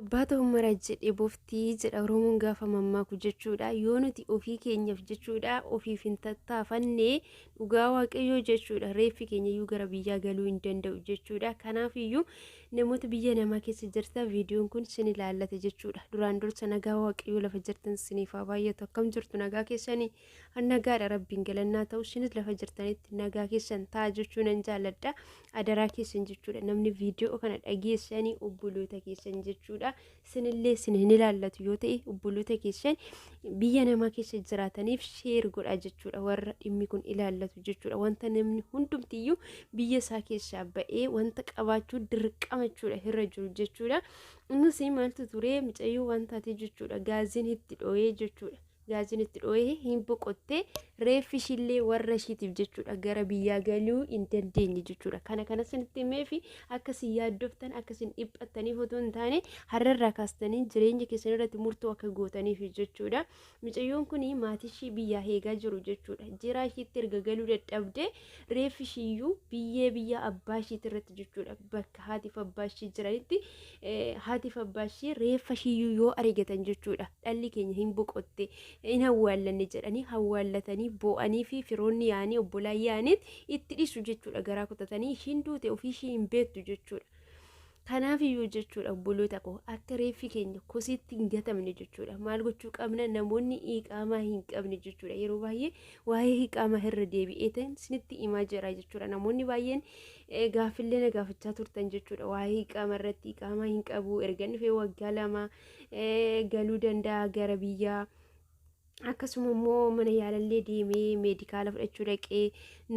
Abbaa ta'u mara jedhe boftii jedha Oromoon gaafa mammaaku jechuudha. Yoo nuti ofii keenyaaf jechuudha ofiif hin tattaafanne dhugaa waaqayyoo jechuudha reeffi keenya iyyuu gara biyyaa galuu hin danda'u jechuudha. Kanaaf iyyuu namoota biyya namaa keessa jirtan viidiyoon kun sin ilaallata jechuudha. Duraan dursa nagaa waaqayyoo lafa jirtan siniif haa baay'atu. Akkam jirtu nagaa keessanii? Nagaadha rabbiin galannaa ta'u isinis lafa jirtanitti nagaa keessan ta'a jechuu nan jaalladha. Adaraa keessan jechuudha namni viidiyoo kana dhageessanii obboloota keessan jechuudha. Isinillee isin hin ilaallatu yoo ta'e obboloota keessan biyya namaa keessa jiraataniif sheer godhaa jechuudha. Warra dhimmi kun ilaallatu jechuudha. Wanta namni hundumtiyyuu biyya isaa keessaa ba'ee wanta qabaachuu dirqama jechuudha irra jiru jechuudha. Innis maaltu ture mucayyoo waan taatee jechuudha gaaziin itti dhoo'ee jechuudha. Gaaziin itti dhoo'ee hin boqotte reeffi ishiillee warra ishiitiif jechuudha gara biyyaa galuu hin dandeenye jechuudha. Kana kana isinitti himeefi akka isin yaaddoftan akka isin dhiphattaniif otoo hin taane har'arraa kaastanii jireenya keessan irratti murtoo akka gootaniif jechuudha. Mucayyoon kun maatii ishii biyyaa eegaa jiru jechuudha. Jiraa ishiitti erga galuu dadhabde reeffi ishiiyyuu biyyee biyya abbaa ishiitti irratti jechuudha. Bakka haatiif abbaa ishii jiranitti haatiif abbaa ishii reeffa ishiiyyuu yoo argatan jechuudha. Dhalli keenya hin boqotte hin awwaallanne jedhanii awwaallatanii boo'anii fi firoonni yaanii obbolaan yaaniit itti dhiisu jechuudha garaa kutatanii ishiin duute ofii ishii hin beektu jechuudha. Kanaaf iyyuu jechuudha obboloota koo akka reeffi keenya kosiitti hin gatamne jechuudha. Maal gochuu qabna namoonni iqaamaa hin qabne jechuudha. Yeroo baay'ee waa'ee iqaamaa irra deebi'eetan isinitti himaa jira jechuudha. Namoonni baay'een gaaffiillee na gaafachaa turtan jechuudha. Waa'ee iqaamaa irratti iqaamaa hin qabu erga dhufee waggaa 2 galuu danda'a gara biyyaa. Akkasuma immoo mana yaalallee deemee meedikaala fudhachuu dhaqee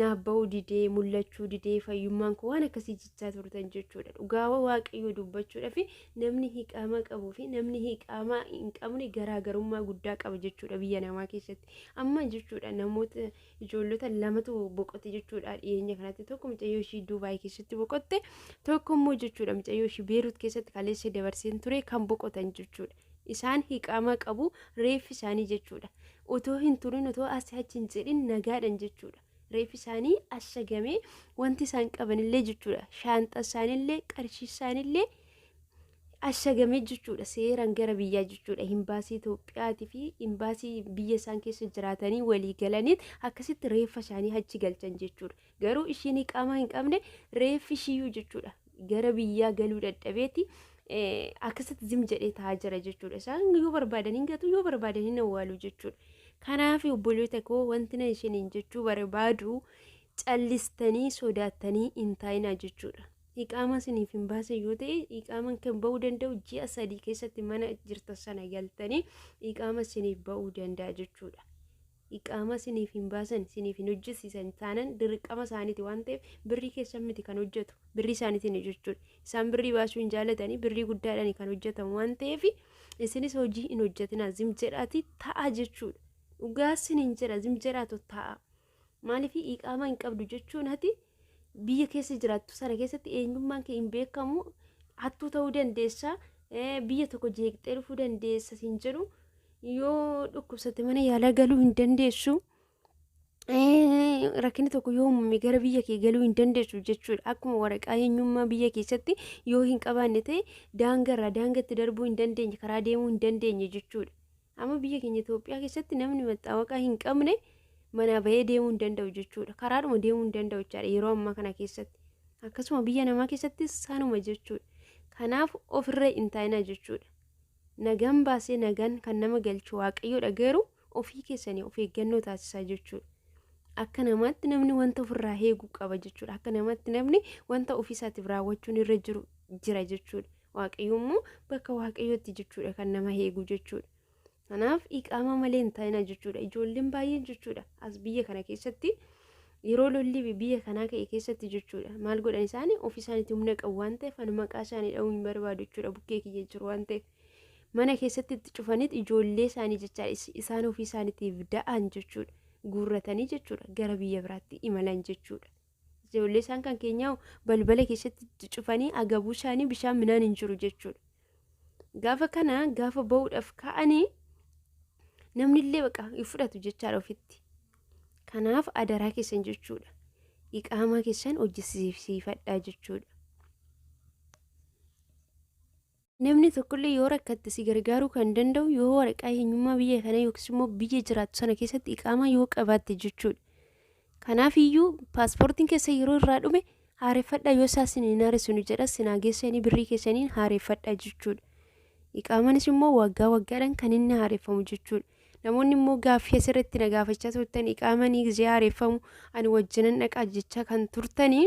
naaf ba'uu didee mul'achuu didee fayyummaan koo waan akkasii jechaa turtan jechuudha. Dhugaa waaqayyoo dubbachuudhaaf namni hiqaamaa qabuu fi namni hiqaamaa hin qabne garaagarummaa guddaa qaba jechuudha biyya namaa keessatti. Amma jechuudha namoota ijoollota lamatu boqote jechuudha dhiyeenya kanatti tokko mucayyoo ishii Duubaay keessatti boqotte tokko immoo jechuudha mucayyoo ishii Beerut keessatti kaleessa dabarseen ture kan boqotan jechuudha. Isaan hiqaamaa qabu reeffi isaanii jechuudha. Otoo hin turin otoo asii achi hin jedhin nagaadhan jechuudha. Reeffi isaanii ashagamee wanti isaan qabanillee jechuudha. Shaanxa isaaniillee qarshii isaaniillee ashagamee jechuudha. Seeraan gara biyyaa jechuudha. Imbaasii Itoophiyaatii fi imbaasii biyya isaan keessa jiraatanii walii galaniit akkasitti reeffa isaanii achi galchan jechuudha. Garuu ishiin iqaamaa hin qabne reeffi ishiiyyuu jechuudha gara biyyaa galuu dadhabeeti akkasitti zim jedhee taa'aa jira jechuudha. Isaan yoo barbaadan hin gatu yoo barbaadan hin awwaalu jechuudha. Kanaaf obboloota koo wanti na ishiniin jechuu barbaadu callistanii sodaattanii hin taa'inaa jechuudha. Iqaamaa isiniif hin baasan yoo ta'e iqaamaan kan ba'uu danda'u ji'a 3 keessatti mana jirtan sana galtanii iqaama isiniif ba'uu danda'a jechuudha. Iqaamaa isiniif hin baasan isiniif hin hojjesiisan taanan dirqama isaaniiti waan ta'eef birrii keessan miti kan hojjetu birrii isaaniitiin jechuudha. Isaan birrii baasuu hin jaalatanii birrii guddaadhaan kan hojjetamu waan ta'eef isinis hojii hin hojjetinaa zim jedhaati ta'a jechuudha. Dhugaa isiniin jedha zim jedhaatu ta'a. Maaliif iqaamaa hin qabdu jechuun ati biyya keessa jiraattu sana keessatti eenyummaan kee hin beekamu hattuu ta'uu dandeessa biyya tokko jeeqxee dhufuu dandeessa siin jedhu yoo dhukkubsatte mana yaalaa galuu hin dandeessu. Rakkinni tokko yoo uumame gara biyya kee galuu hin dandeessu jechuudha. Akkuma waraqaa eenyummaa biyya keessatti yoo hin qabaanne ta'e daangarraa daangatti darbuu hin dandeenye karaa deemuu hin dandeenye jechuudha. Amma biyya keenya Itoophiyaa keessatti namni maxxaawaqaa hin qabne manaa bahee deemuu hin danda'u jechuudha. Karaadhuma deemuu hin danda'u jechaadha yeroo ammaa kana keessatti. Akkasuma biyya namaa keessatti sanuma jechuudha. Kanaaf ofirra hin taa'inaa jechuudha. Nagaan baasee nagaan kan nama galchu waaqayyoodha garuu ofii keessanii of eeggannoo taasisaa jechuudha. Akka namaatti namni wanta ofirraa eeguu qaba jechuudha. Akka namaatti namni wanta ofiisaatiif raawwachuun irra jiru jira jechuudha. Waaqayyo immoo bakka waaqayyootti jechuudha kan nama eegu jechuudha. Kanaaf iqaamaa malee hin taa'inaa jechuudha. Ijoolleen baay'een jechuudha as biyya kana keessatti yeroo lolli biyya kanaa ka'e keessatti jechuudha. Maal godhan isaanii ofii isaaniitti humna qabu waan ta'eef ani maqaa isaanii dha'uu hin barbaadu jechuudha bukkee kiyya jiru waan ta'eef. Mana keessatti itti cufaniit ijoollee isaanii jecha isaan ofii isaaniitiif da'an jechuudha. Guurratanii jechuudha gara biyya biraatti imalan jechuudha. Ijoollee isaan kan keenyaa balbala keessatti itti cufanii agabuu isaanii bishaan minaan hin jiru jechuudha. Gaafa kana gaafa ba'uudhaaf ka'anii namni illee baqa hin fudhatu jechaadha ofitti. Kanaaf adaraa keessan jechuudha. Iqaamaa keessan hojjisiifadhaa jechuudha. Namni tokkollee yoo rakkatte si gargaaruu kan danda'u yoo waraqaa eenyummaa biyya kana yookiis immoo biyya jiraattu sana keessatti iqaamaa yoo qabaatte jechuudha. Kanaaf iyyuu paaspoortiin keessa yeroo irraa dhume haareffadhaa, yoo isaa isin hin haaressinu jedha sinaa geessanii birrii keessaniin haareffadhaa jechuudha. Iqaamaanis immoo waggaa waggaadhaan kan inni haareffamu jechuudha. Namoonni immoo gaaffii asirratti na gaafachaa turtan, iqaamanii gizee haareffamu ani wajjinan dhaqaa jechaa kan turtanii,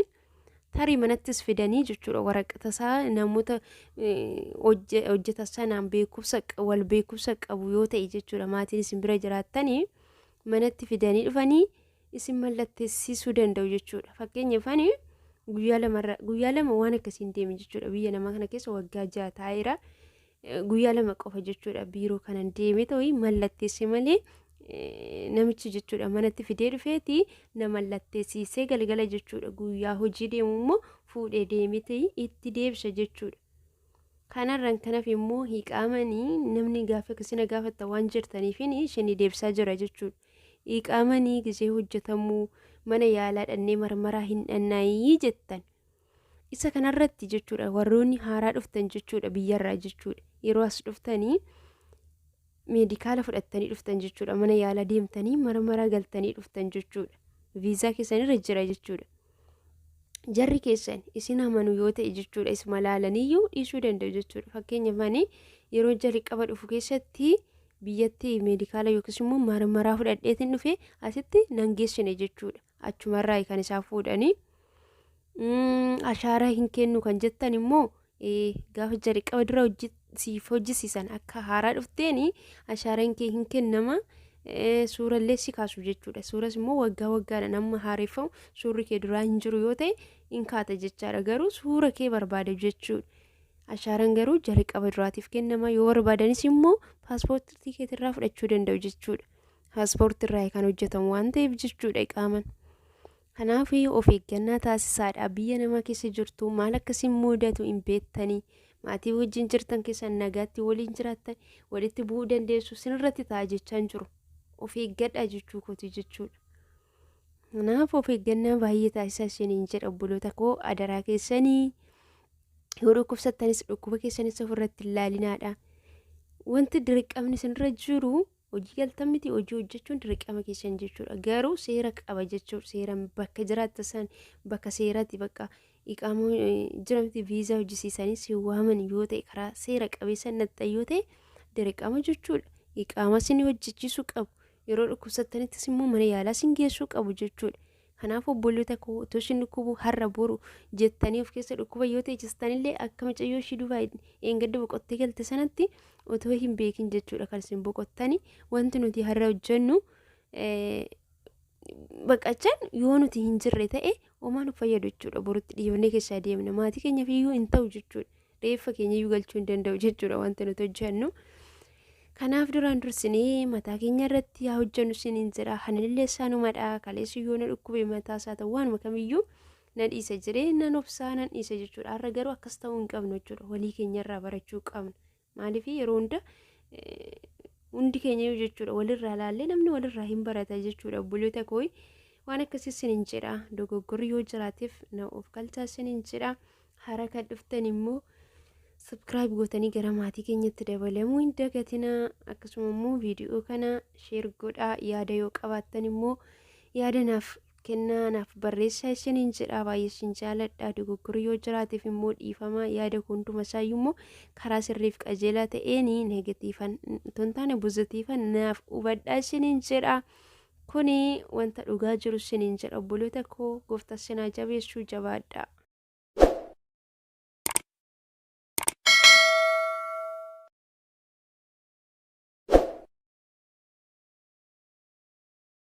tarii manattis fidanii jechuudha waraqata isaa namoota hojjetan sanaan beekumsa wal beekumsa qabu yoo ta'e jechuudha, maatiin isin bira jiraattanii manatti fidanii dhufanii isin mallatteessisuu danda'u jechuudha. Fakkeenyaaf ani guyyaa lamarra guyyaa 2 waan akkasiin deeme jechuudha, biyya namaa kana keessa waggaa 6 taa'eera. Guyyaa 2 qofa jechuudha biiroo kanan deeme ta'u mallatteesse malee, namichi jechuudha manatti fidee dhufeeti na mallatteessisee galgala jechuudha, guyyaa hojii deemu immoo fuudhee deemete itti deebisa jechuudha. Kanarraan kanaaf immoo hiiqaamanii namni gaafa akkasina gaafatta waan jirtaniifin isheen deebisaa jira jechuudha. Hiiqaamanii gisee hojjetamuu mana yaalaa dhannee marmaraa hin dhannaayii jettan. Isa kanarratti jechuudha warroonni haaraa dhuftan jechuudha biyyarraa jechuudha, yeroo as dhuftanii meedikaala fudhattanii dhuftan jechuudha, mana yaalaa deemtanii marmaraa galtanii dhuftan jechuudha, viizaa keessanirra jira jechuudha. Jarri keessan isin amanu yoo ta'e jechuudha, isuma laalaniyyuu dhiisuu danda'u jechuudha. Fakkeenyaaf ani yeroo jalqaba dhufu keessatti biyyatti meedikaala yookiis immoo marmaraa fudhadheetiin dhufe, asitti nan geessine jechuudha. Achumarraa kan isaa fuudhanii. Ashaaraa hin kennu kan jettan immoo, gaafa jalqaba dura siif hojjisiisan akka haaraa dhufteeni ashaaraan kee hin kennama, suurallee si kaasu jechuudha. Suuras immoo waggaa waggaadhaan amma haareeffamu, suurri kee duraa hin jiru yoo ta'e hin kaata jechaadha. Garuu suura kee barbaada jechuudha. Ashaaraan garuu jalqaba duraatiif kennama, yoo barbaadanis immoo paaspoortii keetirraa fudhachuu danda'u jechuudha. Paaspoortii irraa kan hojjetamu waan ta'eef jechuudha iqaaman. Kanaaf of eeggannaa taasisaadha. Biyya namaa keessa jirtu, maal akkasiin mudatu hin beektanii. Maatii wajjin jirtan keessan nagaatti waliin jiraattan walitti bu'uu dandeessu, sinirratti ta'a jechaan jiru. Of eeggadhaa jechuu kooti jechuudha. Kanaaf of eeggannaa baay'ee taasisaa isiniin jedha, obboloota koo, adaraa keessanii. Yoo dhukkubsattanis dhukkuba keessanis ofirratti ilaalinaadha. Wanti dirqamni isinirra jiru, hojii galtan miti, hojii hojjechuun dirqama keessan jechuudha. Garuu seera qaba jechuudha. Seera bakka jiraattan san bakka seeraatti bakka iqaama jiramti viizaa hojjisiisanii si waaman yoo ta'e, karaa seera qabeessa naxxan yoo ta'e, dirqama jechuudha. Iqaama isin hojjechiisuu qabu. Yeroo dhukkubsattanittis immoo mana yaalaa isin geessuu qabu jechuudha. Kanaaf obboloota koo, otoo isin dhukkubu har'a boru jettanii of keessa dhukkuba yoo ta'e cistanillee, akka mucayyoo ishii duubaa eengadda boqottee galte sanatti otoo hin beekin jechuudha kan isin boqottani. Wanti nuti har'a hojjennu baqachaan yoo nuti hin jirre ta'e homaa nu fayyadu jechuudha. Borutti dhiifnee keessaa deemna. Maatii keenyaaf iyyuu hin ta'u jechuudha. Reeffa keenya iyyuu galchuu hin danda'u jechuudha wanti nuti hojjennu. Kanaaf duraan dursinee mataa keenya irratti haa hojjennu isiniin jedha. Hanillee isaanumadha. Kaleessi yoo na dhukkube mataa isaa ta'u waanuma kamiyyuu na dhiisa jedhee nan obsaa, nan dhiisa jechuudha. Har'a garuu akkas ta'uu hin qabnu jechuudha. Walii keenya irraa barachuu qabna. Maaliif yeroo hunda hundi keenya iyyuu jechuudha walirraa laallee namni walirraa hin barata jechuudha. Obboloota koo, waan akkasii isiniin jedha. Dogoggorri yoo jiraateef na of galchaa isiniin jedha. Hara kan dhuftan immoo subscribe gootanii gara maatii keenyatti dabalamuu hin dagatinaa. Akkasuma immoo viidiyoo kana share godhaa, yaada yoo qabaattan immoo yaada naaf kennaa, naaf barreessaa isiniin jedha. Baay'ee isin jaaladha. Dogoggorri yoo jiraateef immoo dhiifama. Yaada hunduma isaayyuu immoo karaa sirriif qajeelaa ta'een negatiifan otoo hin taane pozitiifan naaf hubadhaa isiniin jedha. Kuni wanta dhugaa jiru isiniin jedha, obboloota koo. Gooftaa isin haa jabeessuu, jabaadhaa.